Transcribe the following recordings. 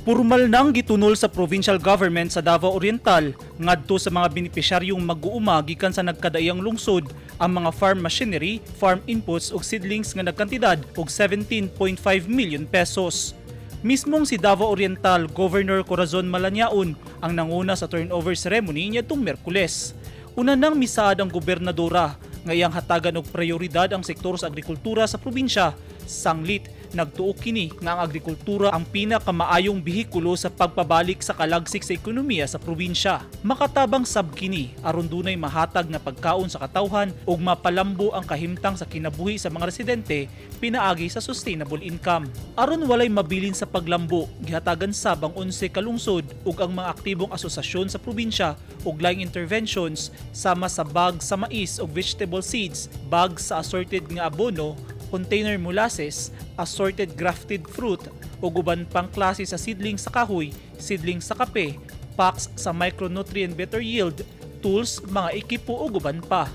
Purmal nang gitunol sa provincial government sa Davao Oriental ngadto sa mga benepisyaryong mag-uuma gikan sa nagkadaiyang lungsod ang mga farm machinery, farm inputs ug seedlings nga nagkantidad og 17.5 million pesos. Mismong si Davao Oriental Governor Corazon Malanyaon ang nanguna sa turnover ceremony niadtong Miyerkules. Una nang misaad ang gobernadora nga iyang hatagan og prioridad ang sektor sa agrikultura sa probinsya. Sanglit, nagtuo kini nga ang agrikultura ang pinakamaayong bihikulo sa pagpabalik sa kalagsik sa ekonomiya sa probinsya. Makatabang sab kini aron dunay mahatag nga pagkaon sa katawhan ug mapalambo ang kahimtang sa kinabuhi sa mga residente pinaagi sa sustainable income. Aron walay mabilin sa paglambo, gihatagan sab ang 11 ka lungsod ug ang mga aktibong asosasyon sa probinsya og laing interventions sama sa bag sa mais ug vegetable seeds, bag sa assorted nga abono, container molasses, assorted grafted fruit ug uban pang klase sa seedling sa kahoy, seedling sa kape, packs sa micronutrient better yield, tools, mga ekipo ug uban pa.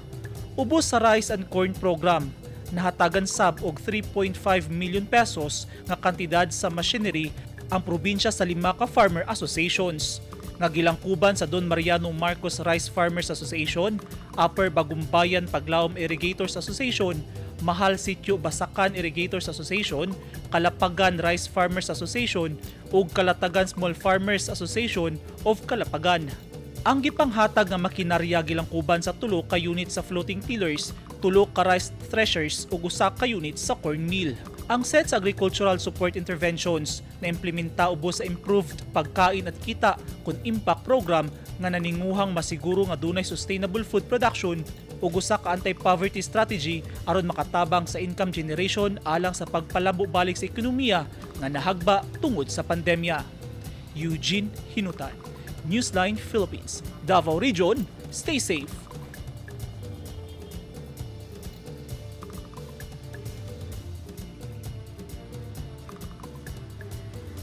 Ubos sa rice and corn program, nahatagan sab og 3.5 million pesos nga kantidad sa machinery ang probinsya sa lima ka farmer associations nga gilangkuban sa Don Mariano Marcos Rice Farmers Association, Upper Bagumbayan Paglaum Irrigators Association, Mahal Sitio Basakan Irrigators Association, Kalapagan Rice Farmers Association ug Kalatagan Small Farmers Association of Kalapagan. Ang gipanghatag nga makinarya gilangkuban sa tulo ka unit sa floating tillers, tulo ka rice threshers ug usa ka unit sa corn mill. Ang set sa agricultural support interventions na implementa ubos sa Improved Pagkain at Kita kon Impact Program nga naninguhang masiguro nga dunay sustainable food production ug usa ka anti-poverty strategy aron makatabang sa income generation alang sa pagpalambo balik sa ekonomiya nga nahagba tungod sa pandemya. Eugene Hinutan, Newsline Philippines, Davao Region, stay safe.